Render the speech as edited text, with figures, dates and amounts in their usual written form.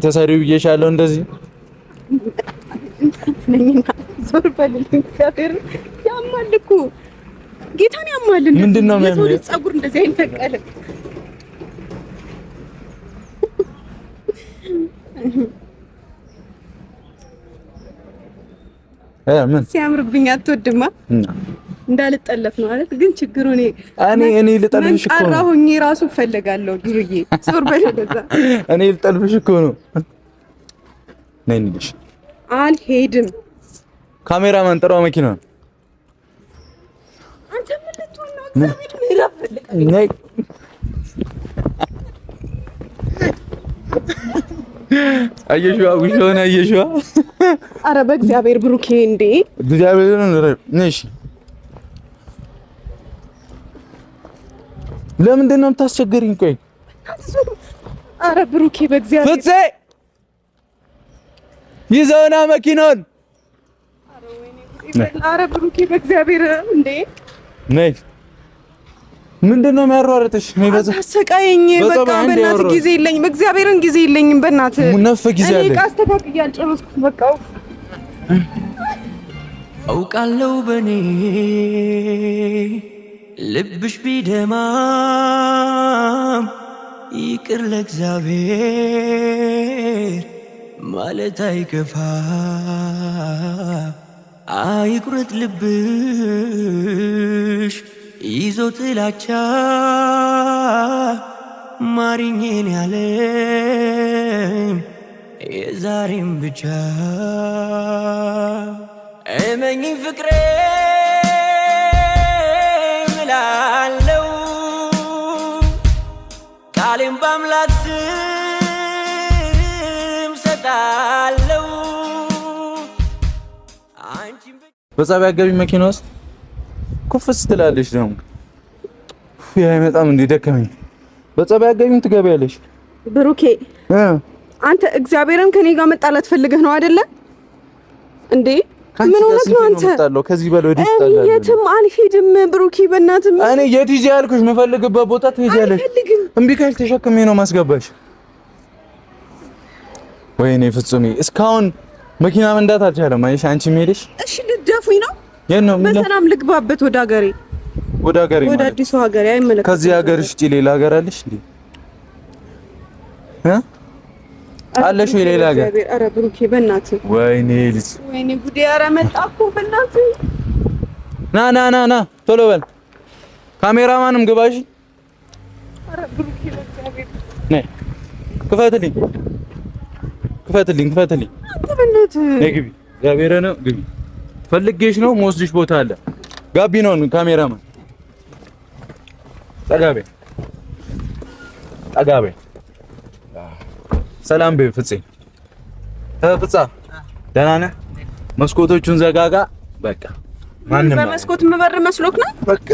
ተሰሪው ብዬሻለሁ። እንደዚህ ነኝና ዞር በልልኝ። እግዚአብሔር ያማል እኮ ጌታን ያማል። ምንድን ነው የሰው ልጅ ፀጉር እንደዚህ አይነቀልም። ምን ሲያምርብኝ አትወድማ? እንዳልጠለፍ ነው አይደል? ግን ችግሩ እኔ እኔ እኔ ልጠልፍሽ እኮ ነው። ሆኜ ራሱ እፈልጋለሁ። ዱርዬ ዞር በል ወደዛ። እኔ ልጠልፍሽ እኮ ነው። ነይ እንሂድ። አልሄድም። ካሜራማን ጥራው መኪናውን። አንተ ምን ልትሆን ነው? እግዚአብሔር ምዕራፍ ነይ አየሽዋ፣ ውሻውን አየሽዋ። አረ በእግዚአብሔር ብሩኬ፣ እንዴ እግዚአብሔርን ነሽ። ለምንድን ነው የምታስቸግሪኝ? ቆይ አረ ብሩኬ በእግዚአብሔር ፍፄ ይዘውና መኪናውን። አረ ብሩኬ በእግዚአብሔር እንዴ ነይ። ምንድን ነው የሚያሯርጥሽ? አሰቃየኝ። በቃ በእናትህ ጊዜ የለኝም፣ እግዚአብሔርን ጊዜ የለኝም። በእናትህ ነፍ ጊዜ አለኝ። እኔ ዕቃ አስተካክዬ አልጨረስኩም። በቃ አውቃለሁ በኔ ልብሽ ቢደማም ይቅር ለእግዚአብሔር ማለት አይከፋ። አይቁረጥ ልብሽ ይዞ ጥላቻ ማሪኝን ያለ የዛሬም ብቻ እመኝኝ ፍቅሬ ምላለው ቃሌም በአምላክ ስም ሰጣለው። በጸባይ አገቢ መኪና ውስጥ ኩፍስ ትላለች። ደግሞ አይመጣም እንዴ ደከመኝ። በጸባይ አገቢም ትገቢያለሽ። ብሩኬ አንተ እግዚአብሔርን ከኔ ጋር መጣላት ፈልገህ ነው አይደለ እንዴ? ምን ሆነህ ነው አንተ? ከዚህ በላይ ወዲህ ትጣላለህ። የትም አልሄድም ብሩኬ፣ በእናትህ እኔ የት ይዤ ያልኩሽ? የምፈልግበት ቦታ ትሄጃለሽ። እምቢ ካልሽ ተሸክሜ ነው ማስገባሽ። ወይኔ ፍጹሜ እስካሁን መኪና መንዳት አልቻለም። አየሽ አንቺ ሄደሽ። እሺ ልደፉኝ ነው? የት ነው? በሰላም ልግባበት ወደ ሀገሬ፣ ወደ ሀገሬ፣ ወደ አዲሱ ሀገሬ። አይመለከትም። ከዚህ ሀገርሽ ውጪ ሌላ ሀገር አለሽ እንዴ? አለሽ ወይ ሌላ ሀገር? ኧረ ብሩኬ በእናትህ ወይኔ ልጅ፣ ወይኔ ጉዴ! ኧረ መጣ እኮ በእናትህ። ና ና ና ና ቶሎ በል ካሜራማንም ግባሽ። ኧረ ብሩኬ በእግዚአብሔር ነይ፣ ክፈትልኝ፣ ክፈትልኝ፣ ክፈትልኝ። አንተ በእናትህ ነይ ግቢ፣ እግዚአብሔርን ግቢ። ፈልጌሽ ነው የምወስድሽ ቦታ አለ። ጋቢ ነው ካሜራማን። ጠጋ በይ፣ ጠጋ በይ። ሰላም በይ ፍፄ። ፍጻ ደህና ነህ? መስኮቶቹን ዘጋጋ። በቃ ማንም በመስኮት የምበር መስሎክ ነው? በቃ